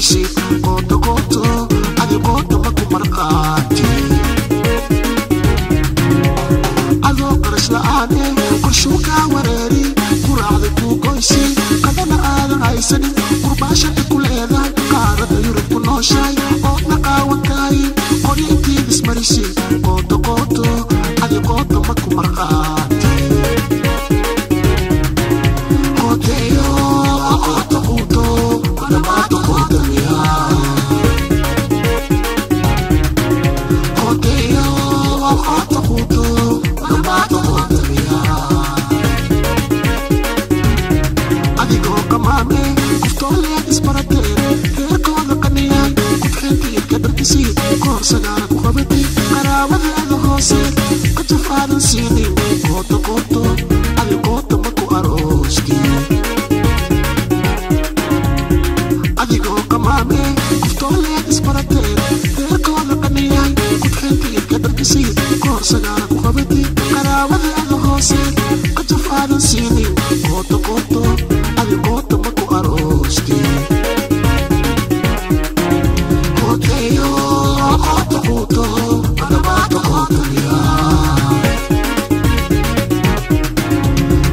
ismarisi qoto qoto adi qoto maku marqaati adoo qarash la'aane qorshuu kaa wareeri quraacda kuu goysi qadana aadan haysanin qurbaashada ku leedahay qaarada Yurub ku nooshahay oodna qaawan tahay qori intiid ismarisi qoto qoto adi qoto maku marqaati qoteyo qoto quto madhamaado qootamiya qoteyo qoto quto madhamaado qootamiya adigoo qamaame qoftooleed isbarateen reerkooda qaniyay qudxintii ka dharkisii koorsagaara ku qabatay qaraabadaada hoose qajaf aadan siinin qoto qoto adi qoto maku aroosti adigoo qamaame qoftooleed isbarateen reerkooda qaniyay qudxintii ka dharkisii koorsagaara ku qabatay qaraabadaada hoose qajaf aadan siinin qoto qoto adi qoto maku aroosti qoteyo qoto quto madhamaado qootamiya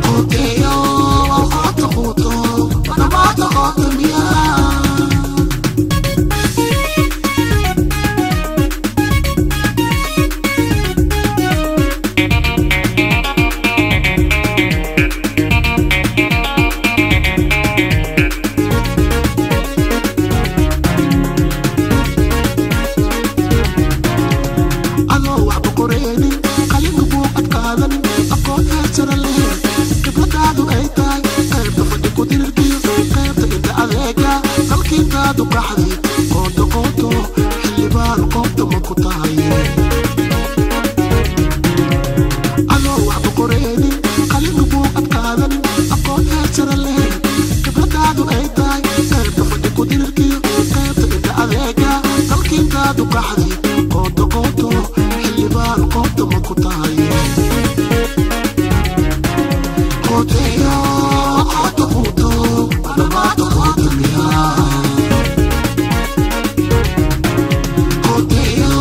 qoteyo qoto quto madhamaado qootamiya. Adoo waxba qoreenin qalinka buuqad qaadanin aqoon heersara lehen khibradaadu ay tahay qaybta fadhi ku dirirkiyo qaybta inta adeega dalkiintaadu qaxdi qoto qoto xildhibaan qoobta ma ku tahay adoo waxba qoreenin qalinka buuqad qaadanin aqoon heersara lehen khibradaadu ay tahay qaybta fadhi ku dirirkiyo qaybta inta adeega dalkiintaadu qaxdi qoto qoto xildhibaan qoobta ma ku tahay qoteyo qoto quto madhamaado qootamiya qoteyo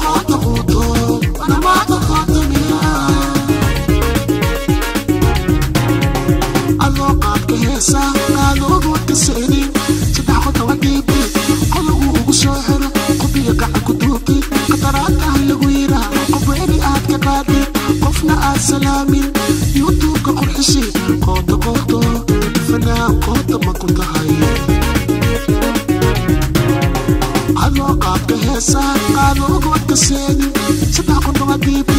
qoto quto madhamaado qootamiya adoo qaadka heesa qaadoogood ka seenin saddex qodoba dhiibi qodogu ugu soo xiro qubiga gacan ku duubtay qadaraad ah lagu yiraa qobweeni aad ka qaadid qofna aad salaamin youtube-ka qurxisi qoto qoto fanaan qoota ma ku tahay adoo qaadka heesa qaadoogood ka seenin saddex qodoba dhiibi